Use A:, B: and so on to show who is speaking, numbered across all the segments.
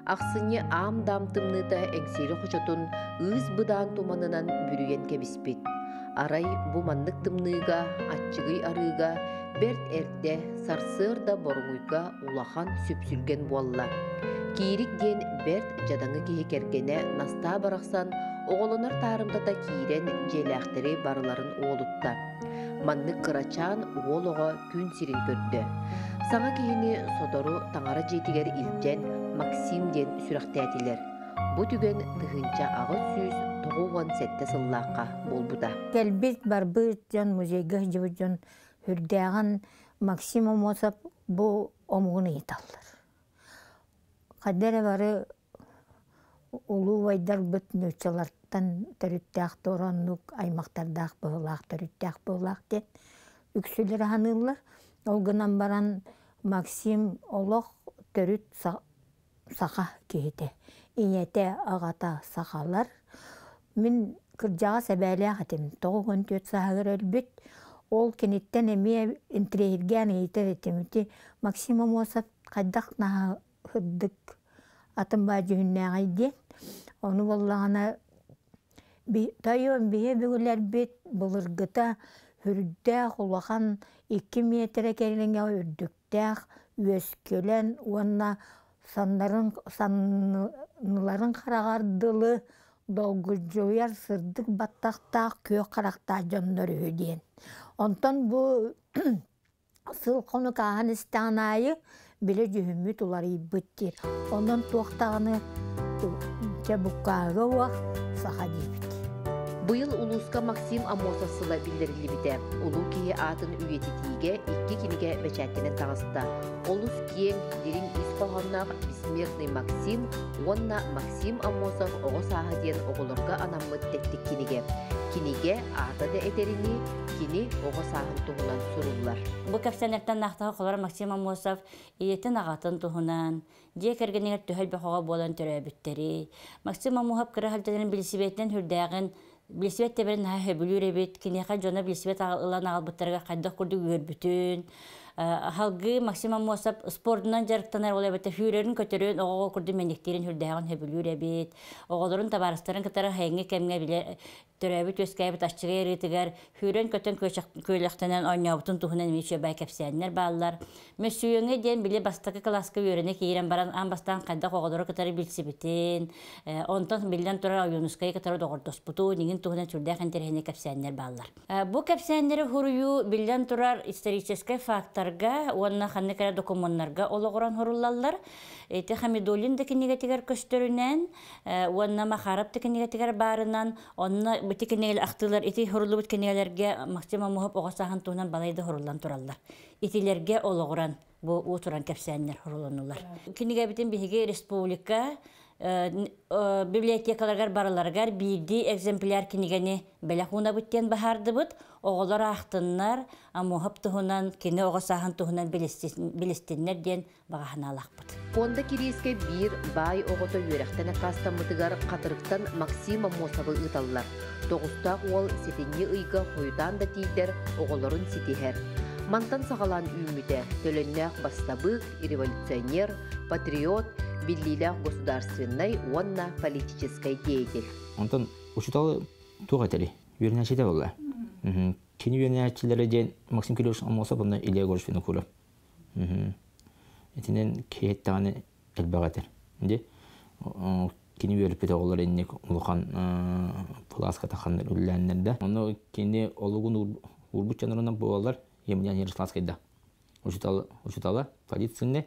A: Ахсынньы аам-даам тымныыта Эҥсиэли хочотун ыыс-быдаан туманынан бүрүйэн кэбиспит. Арай бу маннык тымныыга, аччыгый арыыга бэрт эрдэ, сарсыарда боруҥуйга улахан сүпсүлгэн буолла. Киирик диэн бэрт дьадаҥы киһи кэргэнэ Настаа барахсан оҕолонор таарымтата киирэн дьиэлээхтэри барыларын уолутта. Маннык кырачаан уол оҕо күн сирин көрдө. Саҥа киһини сотору таҥара дьиэтигэр илдьэн Максим диэн сүрэхтээтилэр. Бу түгэн 1897 сыллаахха буолбута.
B: Кэлбит барбыт дьон, музейга сылдьыбыт дьон үрдээҕин Максим Аммосов бу омугун ыйыталлар. Хайда эрэ бары улуу убайдарбыт нууччалартан төрүттээх туора оннук аймахтардаах быһыылаах төрүттээх быһыылаах диэн үксүлэрэ саныыллар. Ол гынан баран Максим олох төрүт саха киһитэ. Ийэтэ, аҕата сахалар. Мин кырдьаҕас эбээлээх этим. 94 сааһыгар өлбүт. Ол киниттэн эмиэ интириэһиргээн ыйытар этим. Ити Максим Аммосов хайдах наһаа сырдык атын баа дьүһүннээҕий диэн. Ону буоллаҕына тойон биһи өбүгэлэрбит былыргыта үрдээх улахан 2 миэтэрэ кэриҥэ үрдүктээх үөскүлэн уонна саннарын санныларын хараҕар дылы долгуйар сырдык баттахтаах күөх харахтаах дьоннор үһү диэн. Онтон бу сыл хонук ааһан истэҕин аайы били дьүһүммүт уларыйбыт диир. Онон туох даҕаны дьэ буккааһыга уох саха диэбит.
A: Быйыл улууска Максим Аммосов сыла биллэриллибитэ. Улуу киһи аатын үйэтитиигэ икки кинигэ бэчээттэнэн таҕыста. Олус киэҥ, дириҥ ис хоһоонноох «Бессмертный Максим» уонна «Максим Аммосов оҕо сааһа» диэн оҕолорго анаммыт тэттик кинигэ. Кинигэ аата да этэринии, кини оҕо сааһын туһунан суруллар.
C: Бу кэпсэнэртэн аахтаҕа холоро Максим Аммосов ийэтин аҕатын туһунан, дьиэ кэргэнигэр төһө элбэх оҕо буолан төрөөбүттэри, Максим Аммосов кыра сылдьан билсибэтинэн сүрдээҕин билсибэт тэбэрин наһаа сөбүлүүр эбит, киниэхэ дьоно билсибэт ылан аҕалбыттарыгар хайдах курдук үөрбүтүн, Салгыы Максим Аммосов спордунан дьарыктанар ол эбэтэр сүүрэрин-көтөрүн оҕо курдук мэниктиирин сүрдээҕин сөбүлүүр эбит. Оҕолорун табаарыстарын кытары сайыҥҥы кэмҥэ бile төрөөбүт-үөскээбит аччыгый арыытыгар сүүрэн-көтөн күөлэхтэнэн оонньообутун туһунан эмиэ үчүгэй кэпсээннэр бааллар. Мөссүйүөҥҥэ диэн били бастакы кылааска үөрэнэ киирэн баран аан бастаан хайдах оҕолору кытары билсибитин, онтон биллэн турар Ойуунускайы кытары доҕордоспутун, иҥин туһунан сүрдээх интэриэһинэй кэпсээннэр бааллар. Бу кэпсээннэри суруйуу биллэн турар историческай факторга уонна ханнык эрэ докумуоннарга олоҕуран суруллаллар. Ити Хамидуллин да кинигэтигэр көстөрүнэн уонна Махаров да кинигэтигэр баарынан, онно ити кинигэлэр ахтыылар ити суруллубут кинигэлэргэ Максим Аммосов оҕо сааһын туһунан балайда суруллан тураллар. Итилэргэ олоҕуран бу уус-уран кэпсээннэр сурулуннулар. Кинигэбитин биһиги республика библиотекаларыгар барыларыгар биирдии экземпляр кинигэни бэлэх уунабыт диэн баһаардыбыт. Оҕолор аахтыннар, Аммосов туһунан, кини оҕо сааһын туһунан билистиннэр диэн баҕа санаалаахпыт.
A: Пуонда Кириэскэ биир баай оҕото үөрэхтэн аккаастаммытыгар Хатырыктан Максим Аммосовы ыыталлар. Тоҕустаах уол сэтинньи ыйга хойутаан да тиийдэр оҕолорун ситиһэр. Мантан саҕалаан үүммүтэ төлөннөөх бассабыык, революционер, патриот, биллиилээх государственнай уонна политическай деятель.
D: Онтон учуутал туох этэрий? Үөрэнээччитэ буолла. Кини үөрэнээччилэрэ диэн Максим Кириллович Аммосов уонна Илья Егорович Винокуров. Итинэн киһиттэҕинэ элбэх этэр. Дьэ, кини үөрпүт оҕолор инник улахан пласка таханнар үллээннэр да. Ону кини олугун уурбут дьонорунан буолалар Емельян Ярославскайда. Учутала, учутала полицияны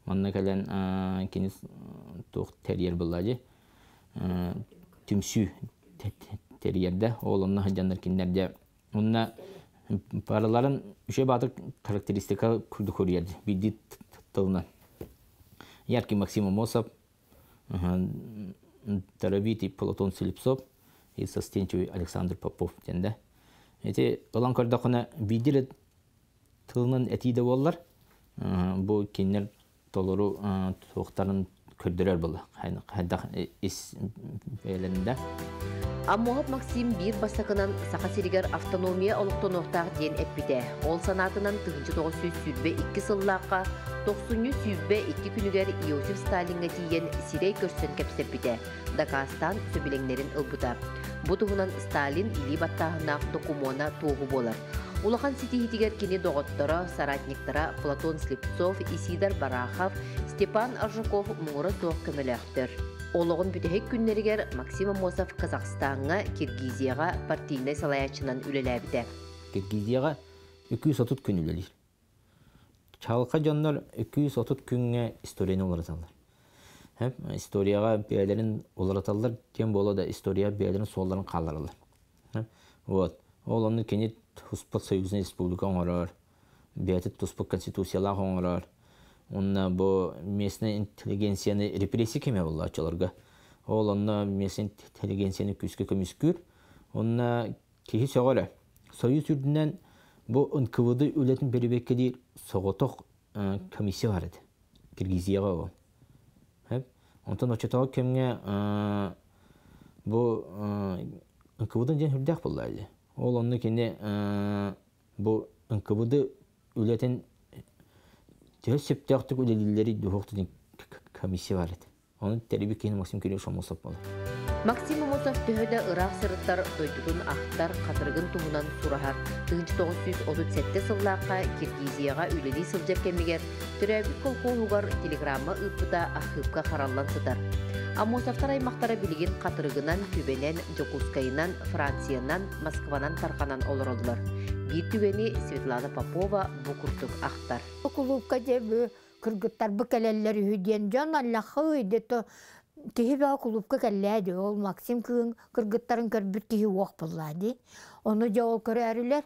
D: манна кэлэн кини туох тэрийэр буолла дии түмсүү тэрийэрдэ. Ол онно сылдьаннар кинилэр дьэ Онно параларын үчүгэй баатыр характеристика курдук суруйар биирдии тылынан. Яркий Максим Амосов, Даровитый Платон Слепцов и застенчивый Александр Попов диэн да. Ити ылан көрдөххүнэ биирдии эрэ тылынан этии да буоллар, бу кинилэр толору туохтарын Көрдөрөр буолла. Хайдах ис бэйэлэринде.
A: Аммосов Максим биир бастакынан Саха сиригэр автономия олохтонуохтаах диэн эппитэ. Ол санаатынан 1922 сыллаахха 922 күнүгэр Иосиф Сталиҥҥа тиийэн сирэй көрсөн кэпсэппитэ, дакаастаан сөбүлэҥнэрин ылбыта. Бу туһунан Сталин илии баттааһыннаах докумуона туоһу буолар. Улахан ситиһиитигэр кини доҕотторо, соратниктара Платон Слепцов, Исидор Барахов, Степан Аржаков муҥура суох көмөлөөхтөр. Олоҕун бүтэһик күннэригэр Максим Аммосов Казахстаҥҥа, Киргизияҕа партийнай салайааччынан үлэлээбитэ.
D: Киргизияҕа 230 күн үлэлиир. Чалка дьоннор 230 күҥҥэ историяны уларыталлар. Историяҕа бэйэлэрин уларыталлар диэн буола да, история бэйэлэрин суолларын хааллараллар. Вот. Ол онно кини туспа союзный республика оҥорор, бэйэтэ туспа конституциялаах оҥорор. Онно бу местный интеллигенцияны репрессия кеме буоллааччыларга. Ол онно местный интеллигенцияны күүскэ көмүскүүр. Онно киһи сөҕөрө. Союз үрдүнэн бу НКВД үлэтин бэрэбиэркэлиир соҕотох комиссия бар этэ. Киргизияҕа ол. Онтон оччотооҕу кэмҥэ бу НКВД диэн сүрдээх буолла дии. Ол онно кини бу НКВД үлэтин төһө сөптөөхтүк үлэлииллэрий дуһуох диэн комиссия бар этэ. Оны тэрийбит киһи Максим Кириллович Аммосов буолар.
A: Максим Аммосов төһө да ыраах сырыттар дойдутун ахтар, Хатырыгын туһунан сураһар. 1937 сыллаахха Киргизияҕа үлэлии сылдьар кэмигэр төрөөбүт колхоһугар телеграмма ыыппыта архыыпка хараллан сытар. Аммосовтар аймахтара билигин Хатырыгынан, Түбэнэн, Дьокуускайынан, Франциянан, Москванан тарҕанан олороллор. Биир түгэни Светлана Попова бу курдук ахтар.
B: Кулуупка дьэ кыргыттарбы кэлэллэр үһү диэн дьон аллахы то киһи баа кулуупка кэллээ ол Максим кыын кыргыттарын көрбүт киһи уох буллаа ди. Ону дьэ ол көрөөрүлэр.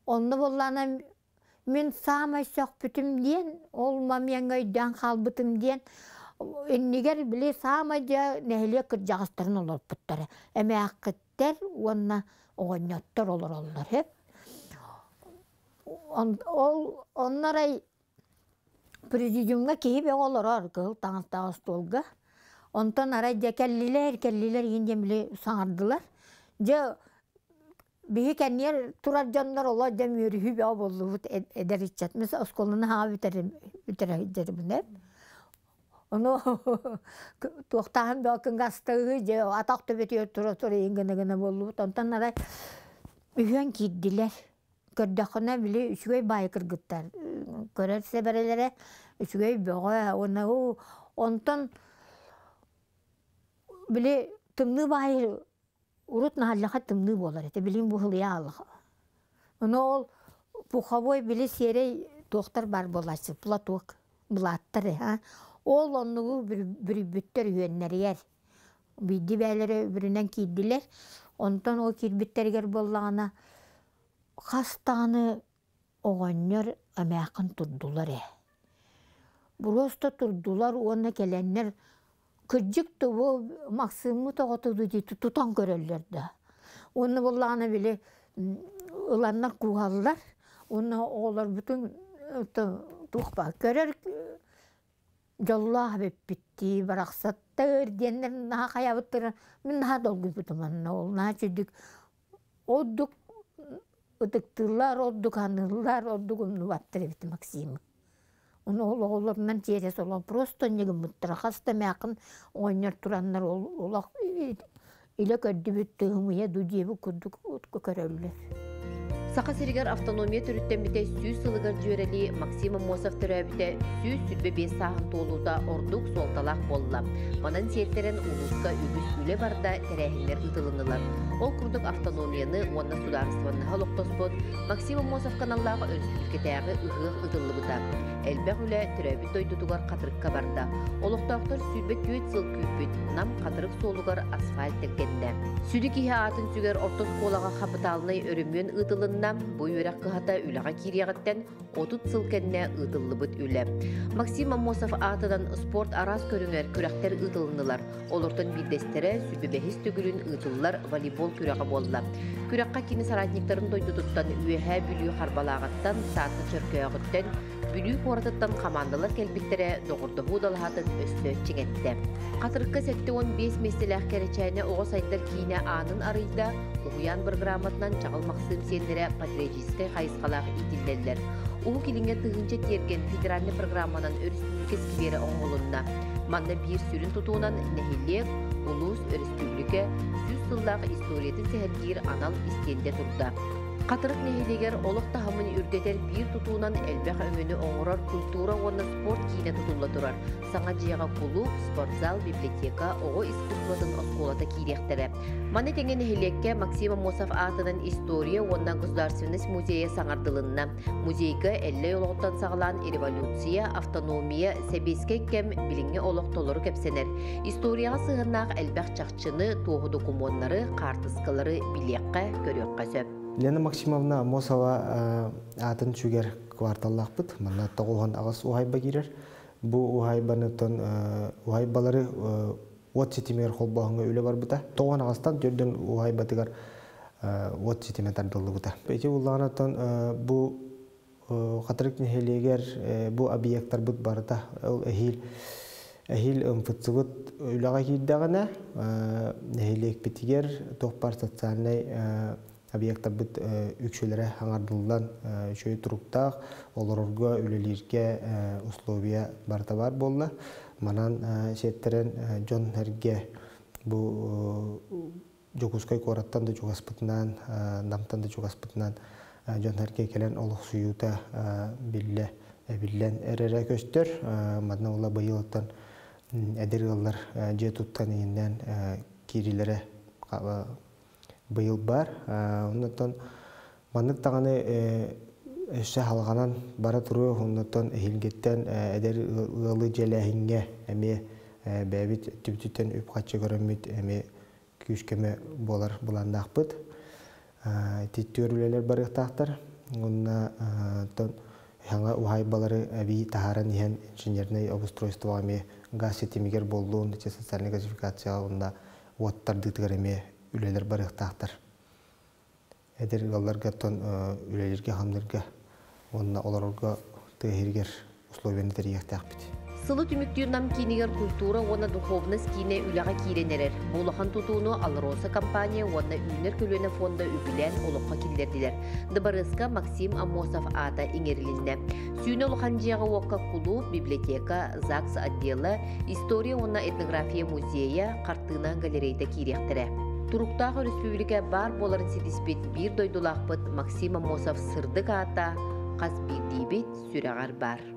B: Онно боллаана мин саамай сөхпүтүм диэн, ол мамьяҥа өйдөөн хаалбытым диэн, иннигэр били саамай дьэ нэһилиэк кырдьаҕастарын олорпуттара. Эмээххиттэр уонна оҕонньоттор олороллор хеп. Ол оннорай президиумҥа киһи бөҕө олорор кыһыл таҥастаах остуолга. Онтон арай дьэ кэллилэр, кэллилэр иин диэн били саҥардылар. Дьэ биһи кэнниэр турар дьоннор оло дьэ мүөрүһүү бөҕө буоллубут эдэр ыччат. Мис оскуоланы хаҥа бүтэрэ Ону туохтааһын бөҕө кыҥастаһыы дьэ атах төбөтүгэр тура тура гына гына буоллубут. Онтон арай үһүөн киирдилэр. Көрдөххүнэ били үчүгэй баай кыргыттар көрөр сэбэрэлэрэ үчүгэй бөҕө уонна онтон били тымныы баай урут наһаллаха тымныы буолар этэ билин бу хылыйа аллаха. Ону ол пуховой били сиэрэй туохтар бар буолааччы платок былааттар а ол оннугу бүрүйбүттэр үһүөннэригэр биирди бээлэри бүрүнэн киирдилэр. Онтон ол киирбиттэригэр буоллаҕына хас даҕаны оҕонньор эмээххин турдулар ээ. Просто турдулар уонна кэлэннэр кырдьык тубу Максиммыт оҕоту дии тутан көрөллөр да. Уонна буоллаҕына били ыланнар кууһаллар. Уонна оҕолорбутун туох баа көрөр дьоллоох эбиппиттии барахсаттар диэннэр наһаа хайабыттара мин наһаа долгуйбутум онно ол наһаа чүдүк ордук ытыктыыллар, ордук аныыллар, ордук умнубаттар эбит Максимы. Ону ол оҕолорунан тиэрэ солон просто ньыгыммыттара хас да эмээххин оҕонньор тураннар ол олох илэ көрдүбүт тыһымыйа ду диэбит курдук көрөллөр.
A: Саха сиригэр автономия төрүттэммитэ 100 сылыгар дьүөрэлии Максим Аммосов төрөөбүтэ 125 сааһын туолуута ордук суолталаах буолла. Манан сиэттэрэн улууска үгүс үлэ барда, тэрээһиннэр ыытылыннылар. Ол курдук автономияны уонна судаарыстыбаннаһы олохтоспут Максим Аммосов аналлаах өрөспүүбүлүкэтээҕи ыһыах ыытыллыбыта. Элбэх үлэ төрөөбүт дойдутугар Хатырыкка барда. Олохтоохтор 24 сыл күүппүт Нам Хатырык суолугар асфальт тэлгэннэ. Сүдү киһи аатын сүгэр орто оскуолаҕа хапытаалынай өрөмүөн ыытылынна. Бу үөрэх кыһата үлэҕэ киириэҕиттэн 30 сыл кэннэ ыытыллыбыт үлэ. Максим Аммосов аатынан спорт араас көрүҥэр күрэхтэр ыытылыннылар. Олортон биирдэстэрэ сүбэбэһис төгүлүн ыытыллар волейбол күрэҕэ буолла. Күрэххэ кини соратниктарын дойдутуттан Үөһээ Бүлүү Харбалааҕыттан, Таатта Чөркөөҕүттэн, Бүлүү куоратыттан хамаандалар кэлбиттэрэ доҕордоһуу далаһатын өссө чиҥэттэ. Хатырыкка 75 миэстэлээх Кэрэчээнэ оҕо сайдар киинэ аанын арыйда, уһуйаан бырагырааматынан Чаҕыл Махсыым сиэннэрэ патриотическай хайысхалаах иитиллэллэр. Уһук Илиҥҥэ тыһыынча тиэргэн федеральнай программанан өрөспүүбүлүкэ скверэ оҥоһулунна. Манна биир сүрүн тутуунан нэһилиэк, улуус, өрөспүүбүлүкэ 100 сыллаах историятын сэһэргиир анал истиэндэ турда. Хатырык нэһилиэгэр олох таһымын үрдэтэр биир тутуунан элбэх өҥөнү оҥорор культура уонна спорт киинэ тутулла турар. Саҥа дьиэҕэ кулууп, спортзал, библиотека, оҕо искусствотын оскуолата киириэхтэрэ. Маны тэҥэ нэһилиэккэ Максим Аммосов аатынан история уонна государственность музейа саҥардылынна. Музейга Эллэй олоҕуттан саҕалаан революция, автономия, сэбиэскэй кэм, билиҥҥи олох толору кэпсэнэр. Историяҕа сыһыаннаах элбэх чахчыны, туоһу докумуоннары, хаартыскалары билиэххэ, көрүөххэ сөп.
E: Лена Максимовна Аммосова аатын сүгэр кварталлаахпыт. Манна 98 уһайба киирэр. Бу уһайбаныттан уһайбалары уот ситимигэр холбооһуҥҥа үлэ барбыта. 98-тан төрдөн уһайбатыгар уот ситимэ тардыллыбыта. Ити буллаҕынаттан бу Хатырык нэһилиэгэр бу объекттарбыт барыта ол эһиил эһиил МФЦ-быт үлэҕэ киирдэҕинэ нэһилиэкпитигэр туох баар социальнай объекттарбыт үксүлэрэ хаҥардыллан үчүгэй туруктаах олорорго, үлэлииргэ условия барыта баар буолла. Манан сиэттэрэн дьон-сэргэ бу Дьокуускай куораттан да чугаспытынан, Намтан да чугаспытынан дьон-сэргэ кэлэн олохсуйуута биллэ эбиллэн эрэрэ көстөр. Манна ула быйылыттан эдэр ыаллар дьиэ туттан иһиннэн киирилэрэ быйыл баар. Оннуттан маннык даҕаны өссө халҕанан бара туруо, оннуттан эһиилгиттэн эдэр ыалы дьиэлээһиҥҥэ эмиэ бэйэбит өттүбүтүттэн үп-харчы көрөммүт эмиэ күүс-көмө буолар былааннаахпыт. Ити үлэлэр барыахтаахтар. Уонна саҥа уһаайбалары эбии таһааран иһэн инженернэй обустройствоҕа эмиэ газ ситимигэр буоллун, социальнай газификацияҕа уонна уот тардыытыгар эмиэ үлэлэр барыахтаахтар. Эдэр ыалларга оттон үлэлииргэ-хамныырга уонна олорорго тыа иһигэр условияны тэрийиэхтээхпит.
A: Сылы түмүктүүр Нам киинигэр культура уонна духовность киинэ үлэҕэ киирэн эрэр. Бу улахан тутууну Алроса компания уонна Үүнэр көлүөнэ фонда үбүлээн олоххо киллэрдилэр. Дыбарыаска Максим Аммосов аата иҥэрилиннэ. Сүүнэ улахан дьиэҕэ-уокка кулууп, библиотека, ЗАГС отдела, история уонна этнография музейа, хартыына галереята киириэхтэрэ. Туруктаах өрөспүүбүлүкэ баар буоларын ситиспит биир дойдулаахпыт Максим Аммосов сырдык аата хас биирдиибит сүрэҕэр баар.